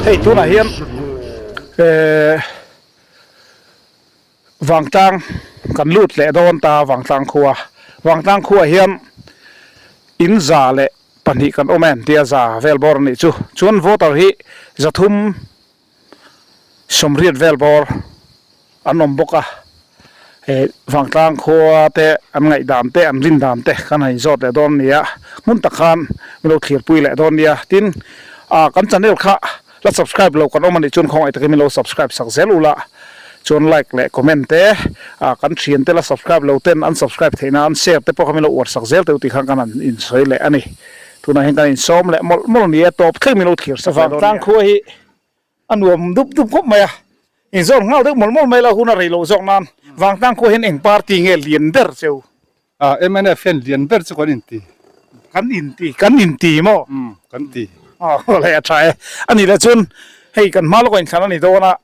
Hei tunah hian ehh Vangtlang kan lut leh dawn ta Vangtlang khua. Vangtlang khuaah hian in 102 kan awm em tia za vel bawr a nih chu. Chuan voter hi 380 vel bawr an awm bawk a. He Vangtlang khua te an ngaihdan te an rin dan te kan han inzawt leh dawn a ni a. Hmun tak khan min lo thlirpui leh dawn nia. Tin, ah kan channel kha La subscribe lo kan awm anih chuan khawngaih takin min lo subscribe sak zel ula, chuan like leh comment te ah kan thian te la subscribe lo ten an subscribe theih nan share te pawh kha min lo uar sak zel teuh tih khan kan han insawi leh a ni. Tunah hian kan insawm leh mawlh mawlh ni a, tawp thleng min lo thlir sak leh dawn nia. Vangtlang khua hi a nuam dup dup khawp mai a, inzawr nghal deuh mawlh mawlh mai la hun a rei loh zawk nan Vangtlang khua hian eng party nge lian ber cheu? Ah mnf hian lian ber chu kan inti. Kan inti, kan inti maw? Umm, kan ti. Aw le a tha e. A nih leh chuan hei kan hma lawkah inthlan a ni dawn a,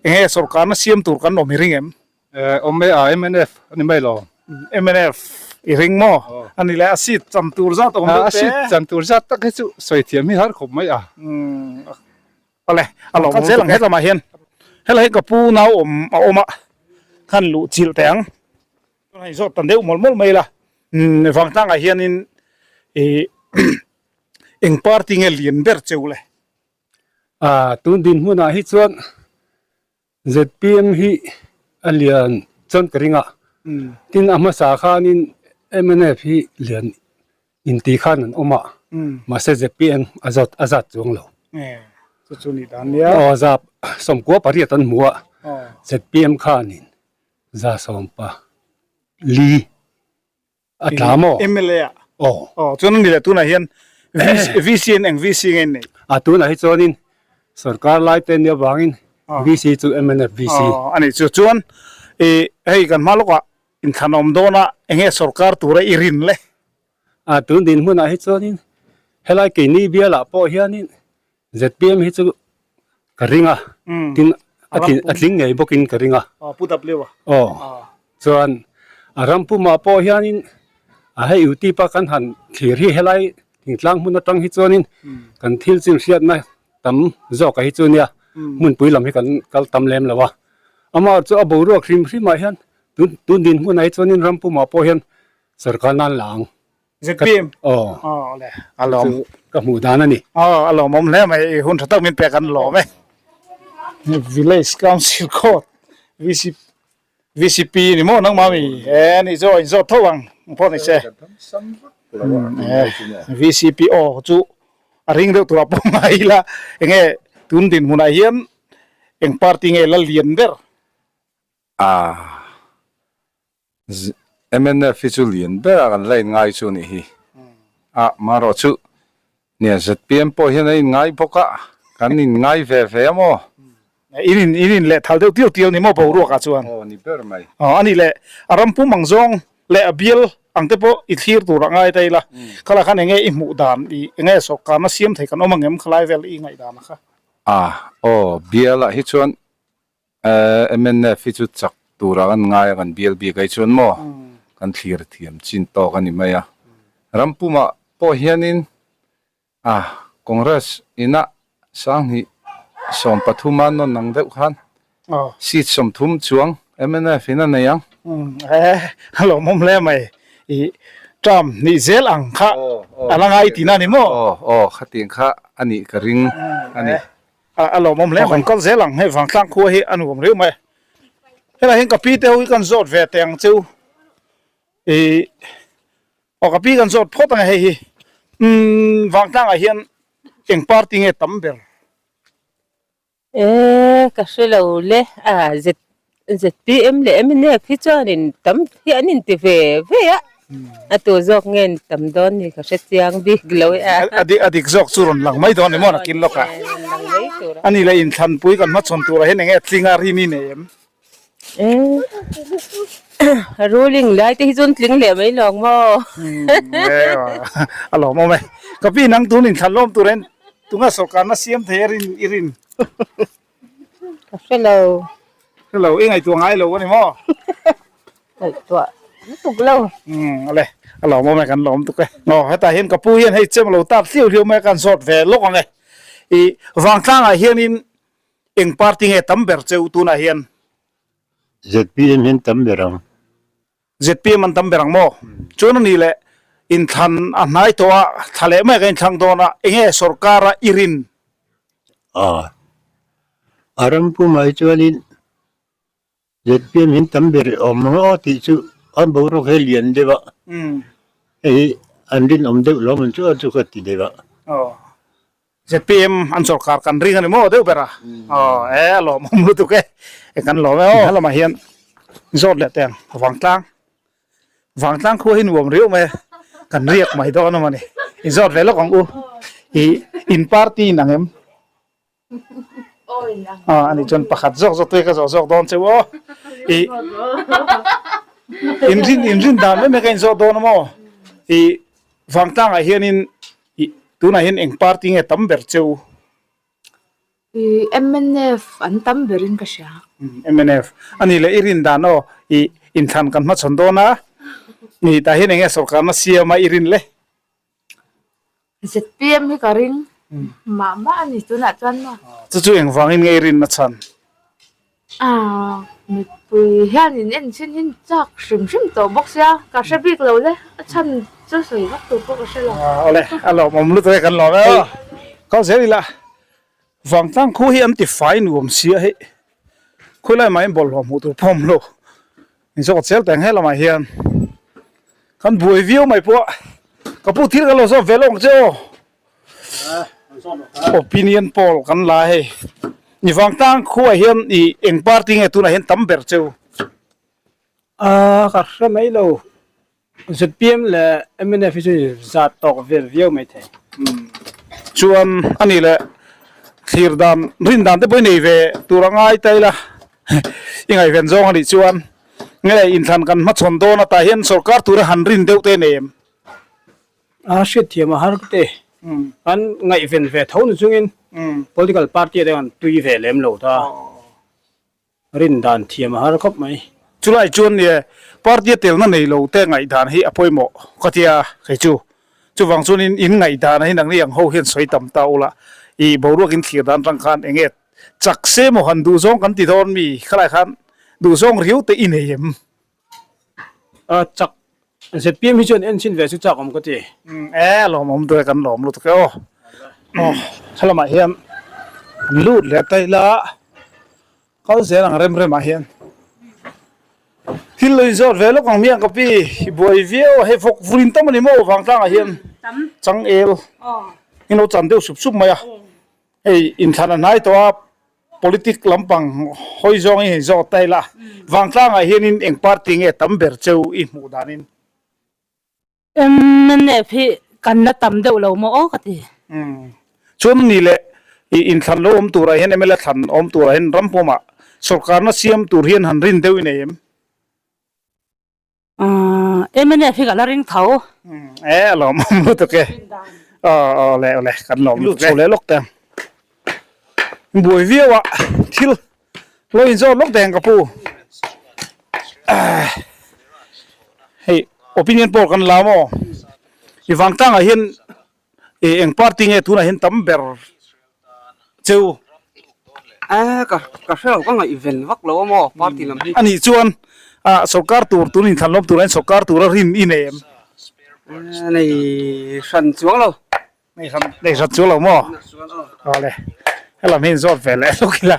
eng nge sorkarna siam tur kan awm i ring em? Eh awm e a, mnf a ni mai lo. Mnf i ring maw? A nih leh a seat chan tur zat awm deuh te. A seat chan tur zat tak hi chu sawi thiam hi har khawp mai a. Umm awle a lo kal zel ang hetlama hian helai hi ka pu nau awm a awm a, khan luh chilh teh ang. Hei zawt tan deuh mawlh mawlh mai la, Vangtlangah hianin ih eng party nge lian ber cheu le? Ah, tun dinhmunah hi chuan zpm hi a lian chuan ka ring a, tin a hmasa khanin mnf hi lian inti khan an awm a, mahse zpm a zawt a zat chuang lo. Chu chu ni dan nia. Aw zap 98 an hmu a, zpm khanin 114 a tla maw? MLA ah? Aw. Aw, chuan ani leh tunah hian VC an eng VC nge in neih? A tunah hi chuanin sorkar lai te nia vangin VC chu mnf VC. Aw, ani chu chuan i hei kan hma lawkah inthlan awm dawna enge sorkar tura i rin le? A tun dinhmunah hi chuanin helai keini bialah pawh hianin zpm hi chu ka ring a, tin a tling ngei bawkin ka ring a. Pu W a. Aw, chuan a ram pumah pawh hianin a hei utip a kan han thlir hi helai thingtlang hmun atang hi chuanin kan thil chin hriatna tam zawk a hi chu nia hmunpui lam hi kan kal tam lem lo a. Amah chu a boruak hrim hrimah hian tun dinhmunah hi chuanin ram pumah pawh hian Sarkar nan la ang. ZPM? Aw. Aw le, a lawm. Chu ka hmuh dan a ni. Aw, a lawmawm hle mai, i hun tha tak min pek an lawm e. Village Council Court, VC, VCP ni maw nangmah mi? E ni chu in zawt tho ang, ang pawh ni se. VCP aw chu a ring deuh turah pawh ngai ila, enge tun dinhmunah hian eng party nge la lian ber? Ah. Mnf hi chu lian ber a kan la in ngai chu nih hi. A marawh chu nia zpm pawh hian a in ngai bawk a, kan in ngai ve ve a maw? In in in in leh thal deuh tiu tiu ni maw boruak ah chuan? Aw ni ber mai. Aw a nih leh a ram pum ang zawng leh a bial ang te pawh i thlir tur a ngai ta ila, khalai khan enge i hmuh dan i enge sawrkarna siam thei kan awm ang em khalai vel i ngaihdan a kha? A aw bial ah hi chuan Mnf hi chu chak tura kan ngai a, kan bial bik ai chuan maw kan thlir thiam chin tawk a ni mai a. Rampumah pawh hianin a Congress ina 2013 a nawn ang deuh khan seat 30 chuang mnf in a nei ang. A lawmawm hle mai. I term hnih zel ang kha a la ngai tihna a ni maw? Aw aw khatiang kha a nih ka ring a ni. A lawmawm hle mai. Kal zel ang hei Vangtlang khua hi a nuam riau mai. Helai hian ka pi te ho hi kan zawt ve teh ang cheu. Ih aw ka pi kan zawt phawt ang e hei hi. Umm Vangtlang ah hian eng party nge tam ber? E ka hre lo le a Z zpm leh mnf hi chuanin tam hi an inti ve ve a, a tu zawk nge ni tam dawn ni ka hre chiang bik lo e a. A dik zawk chu rawn lang mai dawn ni maw nakin lawkah. A ni leh inthlanpui kan hmachhawn turah hian enge tling a rin i nei em? E ruling lai te hi chuan tling leh mai lawng maw? A lawmawm e. Ka pi nang tun inthlan lawm tur hian tunga sawrkarna siam thei a rin i rin? Ka hre lo. Hre lo, i ngaihtuah ngai lo a ni maw? Ngaihtuah. lutuk lo. Umm ale a lawm awm e kan lawm tuk e. Aw hetah hian ka pu hian hei chem lo tap hliau hliau mai a kan zawt ve lawk ang e. Ih vangtlangah hianin eng party nge tam ber cheu tunah hian? ZPM hian tam ber ang. ZPM an tam ber ang maw? Chuan a ni leh inthlan a hnai tawh a, thla leh mai ka inthlang dawn a, enge sorkara i rin? A, a ram pumah hi chuanin ZPM hian tam ber awm ang aw tih chu an boruak hi a lian deuh a, hei hi an rinawm deuh lo ang chu chu ka ti deuh a. Aw. Zpm an sorkar kan ring a ni maw deuh ber a? Aw e a lawmawm lutuk e, e kan lawm e aw. Helamah hian zawt leh teng vangtlang vangtlang khua hi nuam riau mai a, kan riak mai dawn a mawni, i zawt ve lawk ang u, i in party in ang em? Aw ani chuan pakhat zawk zawk te ka zawh zawk dawn cheu aw, i in rin in rin dan mai mai ka in zawt dawn a maw, i vangtlangah hianin Ih, tunah hian eng party nge tam ber cheu? Ih, mnf an tam berin ka hria. Mnf. A nih leh i rin dan aw, ih, inthlan kan hmachhawn dawn a, ih, tah hian eng nge sorkarna siam a i rin le? Zpm hi ka ring mah mah a ni tunah chuan maw. Chu chu engvangin nge i rinna chhan? Aaa mipui hian in en chin hi chak hrim hrim tawh bawk sia ka hre bik lo le a chhan chu sawi vak tur pawh ka hre lo. Aaa awle a lawmawm lutuk e kan lawm e aw kal zel ila vangtlang khu hi an ti fai nuam sia hei khawilai mah in bawlhhlawh hmuh tur pawh a awm lo in zawk zel teng he lamah hian kan buai viau mai pawh ka pu thil ka lo zawk ve lawk ang che aw. Opinion poll kan la hei. Ni vangtlang khuaah hian i eng party nge tunah hian tam ber cheu? Aa ka hre mai lo. Zpm leh mnf hi chu zat tawk vel viau mai thei. Chuan a nih leh thlir dan rin dan te pawh i nei ve tur a ngai ta ila i ngaihven zawng a nih chuan nge inthlan kan hmachhawn dawn atah hian sorkar tura han rin deuh te nei em? A hriatthiam a har te kan ngaihven ve tho ni chungin political party te kan tui ve lem lo ta rin dan thiam a har khawp mai. Chulai chuan nia party a telna nei lo te ngaihdan hi a pawimawh ka tia kei chu. Chuvang chuanin in ngaihdan hi nangni ang ho hian sawi tam ta ula i boruak in thlir dan tang khan enge chak se maw han duhzawng kan ti dawn mi khalai khan duhzawng riau te i nei em? A chak ZPM hi chuan en chhin ve chu chak awm ka ti. E a lawmawm duai kan lawm lutuk e aw. Aw helamah hian an lut leh ta ila kal zel ang rem remah hian thil lo inzawt ve lawk ang miang ka pi i buai viau a hei vawk vurin tam a ni maw vangtlangah hian changel in lo chan deuh sup sup mai a hei inthlan a hnai tawh a. Politic lampang hawi zawng i zawt ta ila, vangtlangah hianin eng party nge tam ber cheu i hmuh danin? Mnf hi kan la tam deuh lo maw aw ka ti. Chuan ni leh i inthlan lo awm turah hian mla thlan awm turah hian ram pawmah sorkarna siam tur hian han rin deuh i nei em? Mnf hi ka la ring tho. E a lawmawm lutuk e. Aw aw le aw le kan lawm lutuk e. Lut chho leh lawk teng. Buai viau a thil lo inzawt lawk teng ka pu. Hei opinion poll kan la maw? I vangtlangah hian eng party nge tunah hian tam ber cheu. A ka ka hre lo ka ngaihven vak lo a maw party lam hi. A nih chuan ah sorkar tur tun inthlan lawm turah hian sorkar tura rin i nei em? Nei hran chuang lo. Nei hran nei hran chuang lo maw? Awle helam hi inzawt ve leh lawk ila.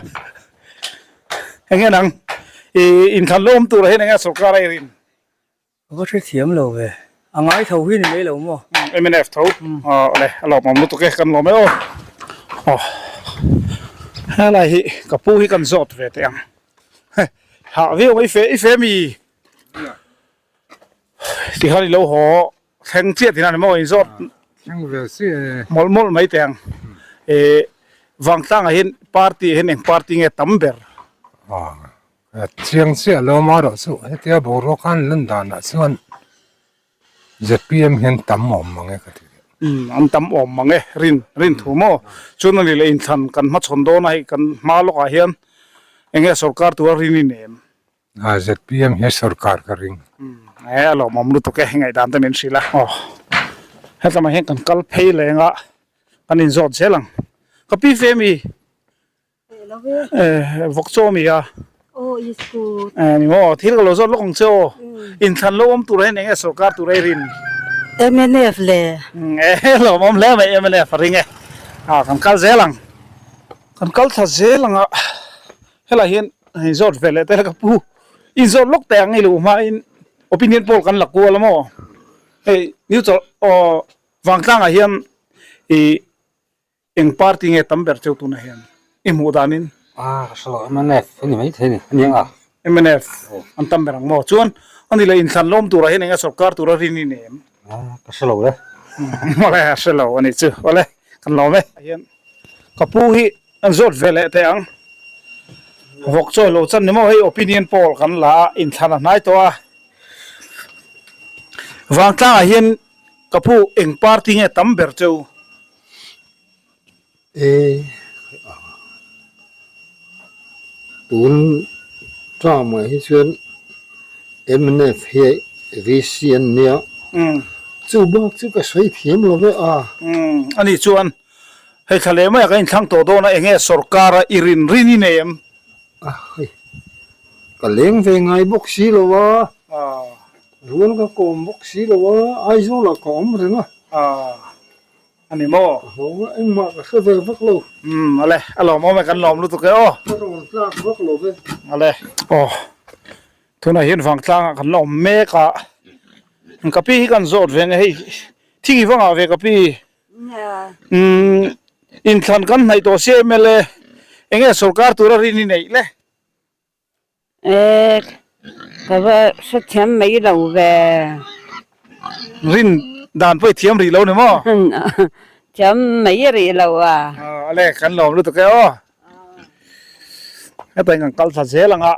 Enge nang i inthlan lawm turah hian enge sorkar a i rin? Ka va hrethiam lo ve. A ngai tho hi ni mai lo maw? Mnf tho. Aw le, a lawmawm lutuk e, kan lawm e aw. Aw, helai hi ka pu hi kan zawt ve teh ang. Hah viau mai fe, i fe mi? Tikhan i lo haw thleng chiah tihna ni maw? In zawt Thleng ve si e. Mawlh mawlh mai teh ang. E, Vangtlangah hian party ah hian eng party nge tam ber? Aw, Chiang chiah lo mah rawh chu hetia boruak khan lan danah chuan zpm hian tam awm mang e ka ti deuh. Umm an tam awm mang e rin rin thu maw chuan ani leh inthlan kan hmachhawn dawn a hei kan hma lawkah hian eng nge sorkar tura rin i nem. Aa zpm hi sorkar ka ring. Umm E a lawmawm lutuk e ngaihdan te min hrilh a. Aw hetlama hian kan kal phei leng a kan inzawt zel ang. Ka pi fe mi Eh vawk chaw mi a. Aw i school. Eh ni maw thil ka lo zawt lawk ang che aw. Inthlan lo awm tur hian eng nge sorkar tur a i rin? Mnf le. Eh lawmawm hle mai mnf a ring e. Ah kan kal zel ang. Kan kal thla zel ang a helai hian hei zawt ve leh te ka pu inzawt lawk teh ang i luh hmain opinion poll kan la kual a maw hei neutral aw vangtlangah hian ih Eng party nge tam ber cheu tunah hian i hmuh danin? Ah ka hre lo, mnf a ni maithei a ni, a ni ang a. Mnf an tam ber ang maw? Chuan a ni leh inthlan lawm turah hian eng nge sorkar tura rin i nei em? Ah ka hre lo le. Awle a hre lo a nih chu, awle kan lawm e. Hian ka pu hi an zawt ve leh teh ang. Vawk chawi lo chan ni maw hei opinion poll kan la a, inthlan a hnai tawh a. Vangtlangah hian ka pu eng party nge tam ber cheu? E tun term ah hi chuan mnf hi VC an nia chu bak chu ka sawi thiam lo ve a. Ani chuan hei thla leh mai ah kan inthlang tawh dawn a enge sorkar a i rin rin i nei em? A hei ka leng ve ngai bawk si lo a rual ka kawm bawk si lo a Aizawl ah ka awm reng a. A ni maw? Ka ho a, engmah ka hre ve vak lo. Umm, ale, a lawmawm e, kan lawm lutuk e aw. Ka rawn tlak vak lo ve. Ale, aw, tunah hian vangtlangah kan la awm mek a, ka pi hi kan zawt ve nge hei, thing i va ngah ve ka pi? Umm, inthlan kan hnaih tawh si mla, enge sorkar tura rin i neih le? E ka va hrethiam mai lo ve. Rin dan pawh i thiam rih lo ni maw? Thiam mai rih lo a. Ale kan lawm lutuk e aw. Heta in kan kal thla zel ang a,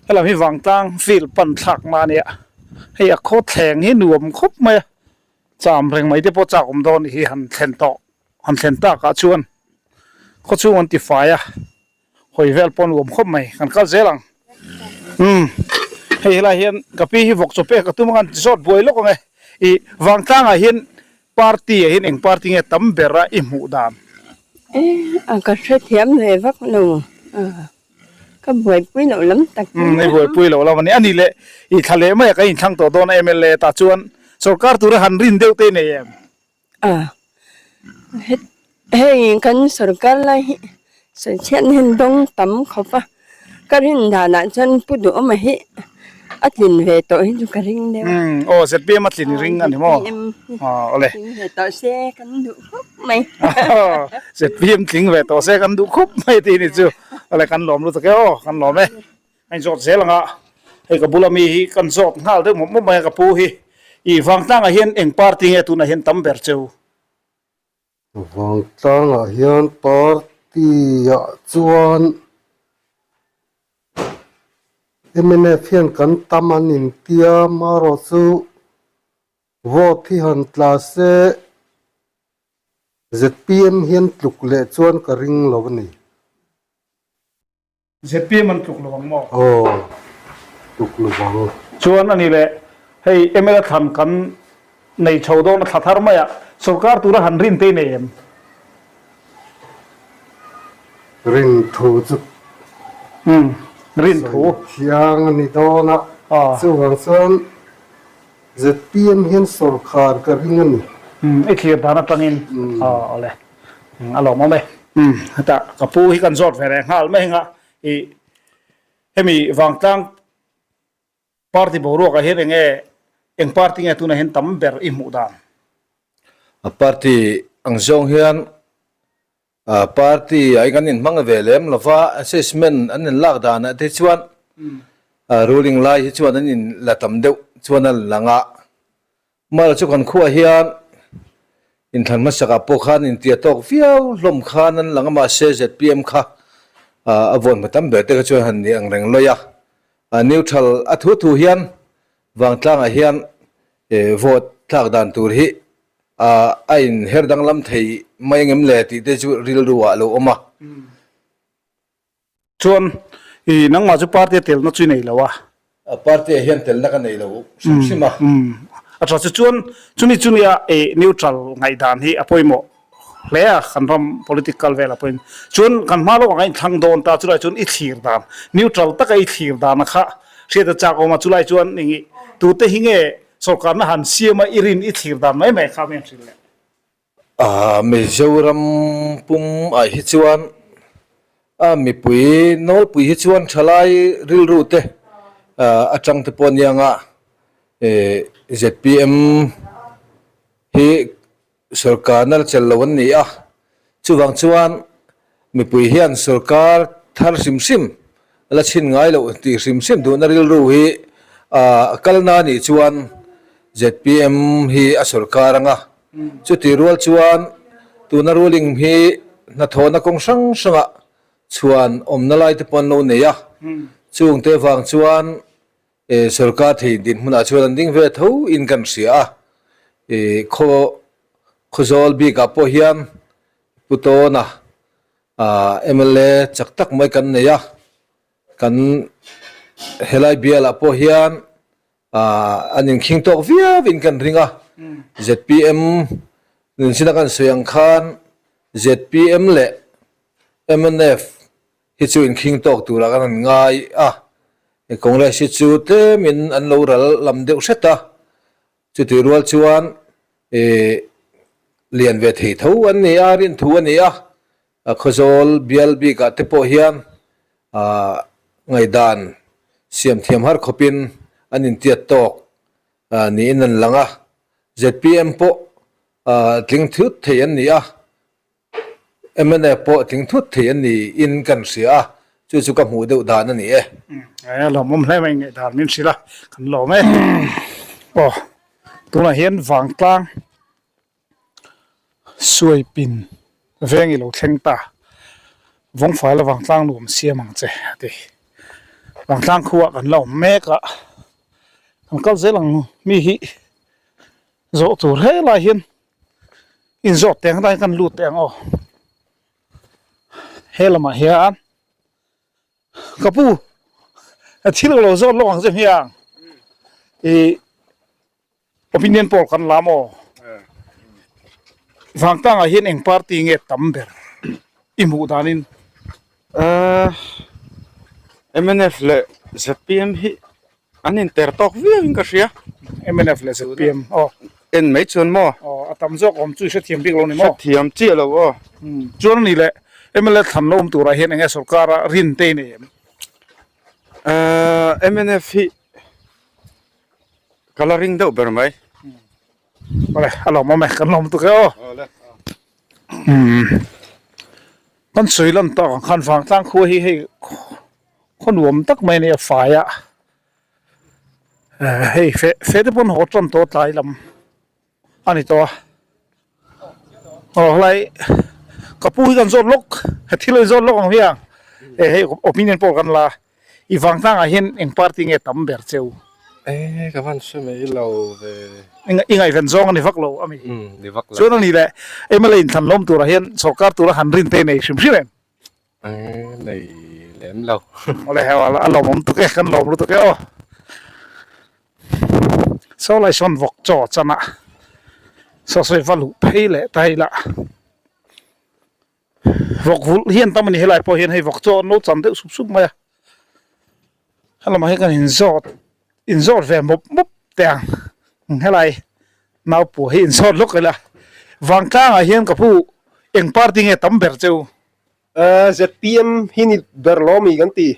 helam hi vangtlang field pan thlak na ania, hei a khaw thleng hi nuam khawp mai a, cham reng mai te pawh chak awm dawn hi han thlen tawh han thlen takah chuan khawchhung an tifai a. Hawi vel pawh nuam khawp mai kan kal zel ang umm hei helai hian ka pi hi vawk chaw pek a tum ang an ti zawt buai lawk ang e ih vangtlang ah hian party ah hian eng party nge tam ber a i hmuh dan. E a ka hrethiam ve vak lo ka buaipui loh lam tak umm i buaipui loh lam a ni a ni leh ih thla leh mai ah kan inthlang tawh dawn a mla tah chuan sorkar tura han rin deuh te i nei em. A hei kan sorkar lai hi sawichhiat hian dawng tam khawp a ka rin danah chuan pu duhawma hi a tlin ve tawh hi chu ka ring deuh a. Umm aw zpm a tlin i ring a ni maw? Zpm awle tling ve tawh se kan duh khawp mai. Zpm tling ve tawh se kan duh khawp mai tih ni chu awle kan lawm lutuk e aw kan lawm e. A inzawt zel ang a, hei ka bula mi hi kan zawt nghal deuh mawp mawp mai a ka pu hi. I Vangtlangah hian eng party nge tunah hian tam ber cheu? Vangtlangah hian party ah chuan mnf hian kan tam an intia marawh chu vote hi han tla se zpm hian tluk leh chuan ka ring lo a ni. Zpm an tluk lo ang maw? Aw, tluk lo ang. Chuan a ni le, hei mla thlan kan nei chho dawn a thla thar mai a, sorkar tura han rin te i nei em? Rin thu chu Umm, rin thu. Sawi thiang a ni dawn a, chuvang chuan zpm hian sorkar ka ring a ni. Umm, i thlir dan atangin aw le. A lawmawm e. Umm hetah ka pu hi kan zawt ve leh nghal mai anga ih hemi vangtlang party boruak ah hian enge eng party nge tunah hian tam ber i hmuh dan? A party ang zawng hian party ah hi kan inhmang ve lem lova assessment an inlak danah te chuan ruling lai hi chuan an inla tam deuh chuan a lang a. Mara chu kan khuaah hian inthlan hmasakah pawh khan intia tawk viau hlawm khan an lang a, mahse zpm kha a vawn hma tam ber te kha chuan han ni ang reng lawih a. Neutral a thu thu hian vangtlangah hian vote thlak dan tur hi a inher danglam thei mai angem le tih te chu rilru ah a lo awm a. Chuan i nangmah chu party a telna chu i nei lo a. Party ah hian telna ka nei lo hrim hrim a. A tha chu chuan chumi chu nia i neutral ngaihdan hi a pawimawh hle a, kan ram political vel ah pawhin. Chuan kan hma lawk ang a inthlang dawn ta chulai chuan i thlir dan, neutral taka i thlir dan a kha hriat a chak awm a, chulai chuan eng i tute hi nge sorkarna han siam a i rin i thlir dan mai mai kha mi an hrilh leh. Mizoram pum ah hi chuan a mipui nawlpui hi chuan thalai rilru te atang te pawh ania nga zpm hi sorkarna la chelh lo an ni a, chuvang chuan mipui hian sorkar thar hrim hrim la chhin ngai loh tih hrim hrim duhna rilru hi a kalna a nih chuan zpm hi a sorkar anga Chutih rual chuan tuna ruling hi hnathawhna kawng hrang hrangah chhuan awmna lai te pawh an lo nei a, chungte vang chuan sorkar thei dinhmunah chuan an ding ve tho in kan hria a, khaw Khawzawl bikah pawh hian Pu Tawna mla chak tak mai kan nei a, kan helai bialah pawh hian An inkhing tawk viau in kan ring a, zpm nunchina kan sawi ang khan zpm leh mnf hi chu inkhing tawk turah kan han ngai a, Congress hi chu tlemin an lo ral lam deuh hret a, chutih rual chuan lian ve thei tho an ni a, rinthu a ni a, Khawzawl bial bikah te pawh hian ngaihdan siam thiam har khawpin an intiat tawk niin an lang a. Zpm pawh tling thut thei an ni a, mnf pawh tling thut thei an niin kan hria a, chu chu ka hmuh deuh dan a ni e. A lawmawm hle mai ngaihdan min hrilh a, kan lawm e. Aw, tunah hian vangtlang. Suaipin veng i lo thleng ta, Vawngfai la vangtlang nuam siam ang che a ti. Vangtlang khuah kan la awm mek a, kan kal zel ang mi hi zawh tur helai hian inzawt teh ang tlai kan lut teh ang aw. He lamah hian ka pu thil ka lo zawt lawk ang che hmiang ih. Opinion poll kan la maw? Vangtangah hian eng party nge tam ber i hmuh danin? Mnf leh zpm hi an inter tawk viau in ka hria. Mnf leh zpm aw. En mai chuan maw? Aw a tam zawk awm chu i hrethiam bik lo ni maw? Hrethiam chiah lo aw. Chuan a ni leh mla thlan lo awm turah hian eng nge sorkara rin te i nei em? Mnf hi Ka la ring deuh ber mai. Awle, a lawmawm e, kan lawm tuk e aw. Awle. Umm. Kan sawi lan tawk ang khan vangtlang khua hi hei khaw nuam tak mai a ni a fai a. Hei fe fe te pawn haw tan tawh tlai lam a ni tawh a. Aw helai ka pu hi kan zawt lawk he thil a inzawt lawk ang hian e hei opinion pawh kan la i vangtlangah hian eng party nge tam ber cheu. E ka van hre mai lo ve. I ngaihven zawng a ni vak lo ami. Umm ni vak lo. Chuan a ni le mla inthlan lawm turah hian sorkar tura han rin te nei hrim hrim em. Nei lem lo. Awle heuh a lawmawm tuk e, kan lawm lutuk e aw. Saw lai sawn vawk chaw chan a, saw sawi va luh phei leh ta ila. Vawk vulh hi an tam a ni helai pawh hian hei vawk chaw an lo chan deuh sup sup mai a. Helamah hian kan inzawt inzawt ve mawp mawp teh ang helai naupua hi inzawt lawk ila. Vangtlangah hian ka pu eng party nge tam ber cheu? ZPM hi ni ber lo mi kan ti.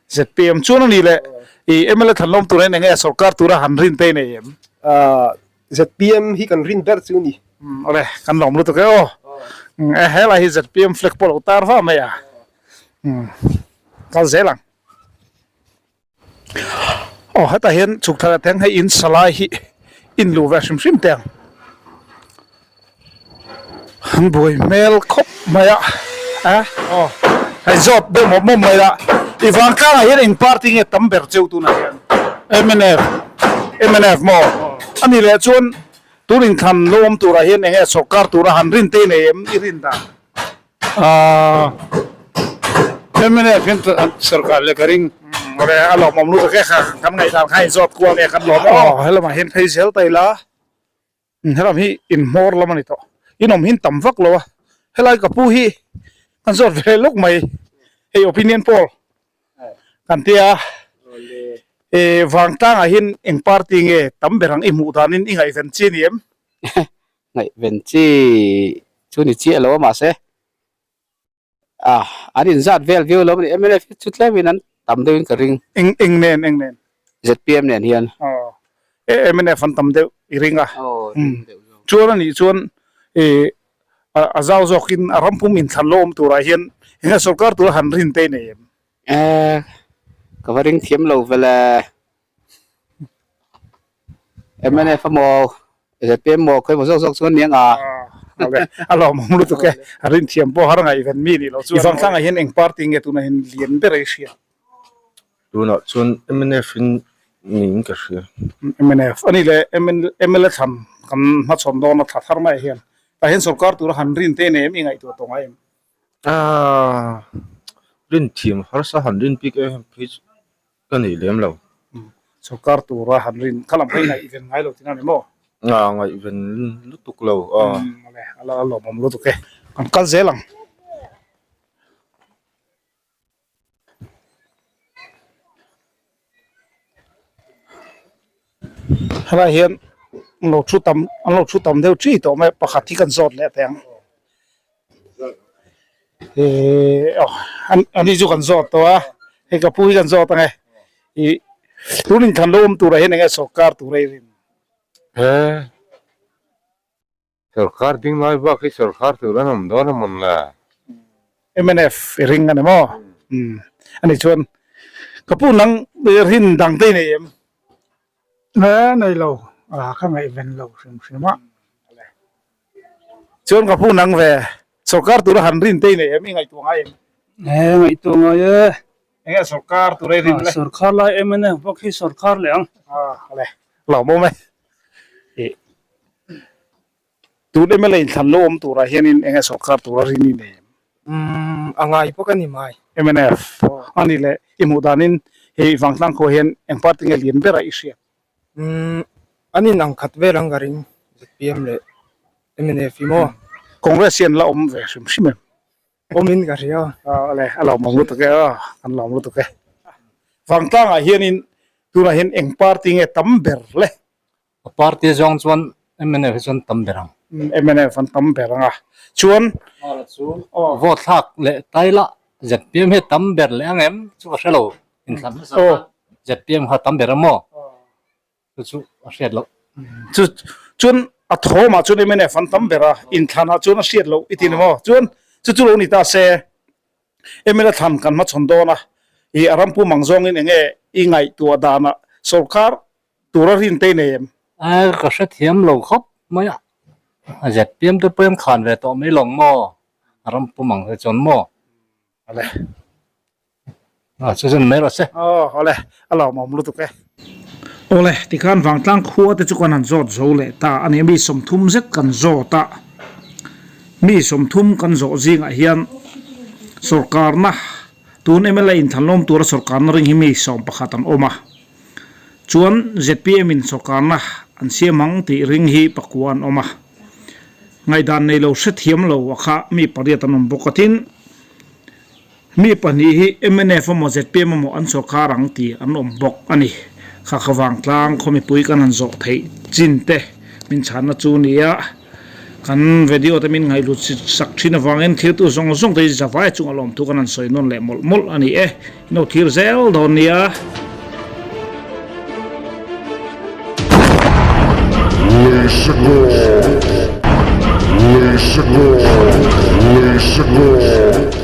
ZPM chuan a ni le i mla thlan lawm tur hian enge sorkar tura han rin te nei em? ZPM hi kan rin ber chu ni. Awle kan lawm lutuk e aw. Helai hi ZPM flag pawh lo tar va mai a. Kal zel ang. Aw hetah hian chhuk thar ah teng hei in salai hi in luh ve hrim hrim teh ang an buai hmel khawp mai a a aw hei zawt deuh mawp mawp mai la i vangtlang ah hian eng party nge tam ber cheu tunah hian mnf mnf maw a nih leh chuan tun inthlan lo awm turah hian eng nge sawrkar tura han rin te nei em i rin dan Ahh mnf hian sorkar leh ka ring. Awle a lawmawm lutuk e kha kan ngaihdan kha in zawt kual nge kan lawm aw helamah hian phei zel ta ila helam hi in hmawr lam a ni tawh in awm hi in tam vak lo a helai ka pu hi kan zawt ve lawk mai hei opinion poll kan tia e vangtlangah hian eng party nge tam ber ang i hmuh danin i ngaihven chi a ni em? Ngaihven chi chu ni chiah lo a mahse Ah, an inzat vel viau lo a ni. Mnf hi chu tlemin an tam deuhin ka ring. Eng eng nen eng nen? ZPM nen hian. Aw, e mnf an tam deuh i ring a. Aw, ring deuh zawk. Chuan a nih chuan e a zau zawkin a ram pum inthlan lo awm turah hian eng nge sorkar tura han rin te i nei em? E, ka va ring thiam lo vel e. Mnf emaw ZPM emaw khawi emaw zawk zawk chuan nia nga. A lawmawm lutuk e, a rinthiam pawh har ngaih ven mi nih loh chuan. I vangtlangah hian eng party nge tunah hian lian ber a i hria? Tunah chuan mnf in niin ka hria. Mnf a ni le, mla thlan kan hmachhawn dawn a thla thar maiah hian tah hian sorkar tura han rin te nei em i ngaihtuah tawh ngai em? Aaa rinthiam harsa han rin bik em phei chu. Ka nei lem lo. Sorkar tura han rin kha lam kha i ngaihven ngai lo tihna a ni maw? Nga ngaihven lutuk lo a. Awle, a la lawmawm lutuk e. Kan kal zel ang. Helai hian an lo thu tam an lo thu tam deuh thi tawh mai a, pakhat hi kan zawt leh teh ang. Ehh aw ani chu kan zawt tawh a hei ka pu hi kan zawt ang e ih tun inthlan lo awm turah hian eng nge sorkar tur a i rin? He sorkar ding lai bak hi sorkar tur an awm dawn a mawn le. Mnf i ring a ni maw? Umm ani chuan ka pu nang rin dang te i nei em? He nei lo a ka ngaihven lo hrim hrim a. Chuan ka pu nang ve sorkar tura han rin te i nei em i ngaihtuah ngai em? He ngaihtuah ngai e. Enge sorkar tura i rin le? Sorkar lai mnf bawk hi sorkar leh ang. A le lawmawm e. Ih tun mla inthlan lo awm turah hianin enge sorkar tura rin i nei em? Umm a ngai bawk a ni mai. Mnf a ni le i hmuh danin hei Vangtlang khua hian eng party nge lian berah i hriat? Umm an in ang khat vel ang ka ring zpm leh mnf hi maw. Congress hian la awm ve hrim hrim em? Awmin ka hria. Aw le a lawmawm lutuk e aw an lawm lutuk e. Vangtlangah hianin tunah hian eng party nge tam ber le? A party zawng chuan mnf hi chuan tam ber ang. Mnf an tam ber ang a chuan. Mara chu vote thlak leh taila zpm hi tam ber leh ang em chu ka hre lo. Inthlan hmasa kha ZPM kha tam ber a maw? Chu chu a hriat loh. Chu chuan a thawmah chuan mnf an tam ber a, inthlanah chuan a hriat loh i ti ni maw? Chuan chu chu lo ni ta se, mla thlan kan hmachhawn dawn a, i a ram pum ang zawngin eng nge i ngaihtuah danah sorkar tura rin te i nei em? Ae ka hrethiam lo khawp mai a, ZPM te pawh hian khan ve tawh mai lawng maw? A ram pum ang te chuan maw? Awle. A chu zan mai rawh se. Aw awle a lawmawm lutuk e. Awle tikhan Vangtlang khua te chu kan han zawt zo leh ta a ni. Mi 30 zet kan zawt a, mi 30 kan zawh zingah hian sorkarna tun mla inthlanlawm tura sorkarna ring hi mi 11 an awm a. Chuan zpm in sorkarna an siam ang tih ring hi pakua an awm a. Ngaihdan nei lo hrethiam lo a kha mi pariat an awm bawk a tin, mi pahnih hi mnf emaw zpm emaw an sorkar ang tih an awm bawk a ni. Kha kha vangtlang khaw mipui kan han zawh theih chin te min chhanna chu nia kan video te min ngaihlut sak thin avangin thiltu zawng zawng te hi zavai chunga lawmthu kan han sawi nawn leh mawlh mawlh a ni e. Ino thir zel dawn nia. Let's go. Let's go. Let's go.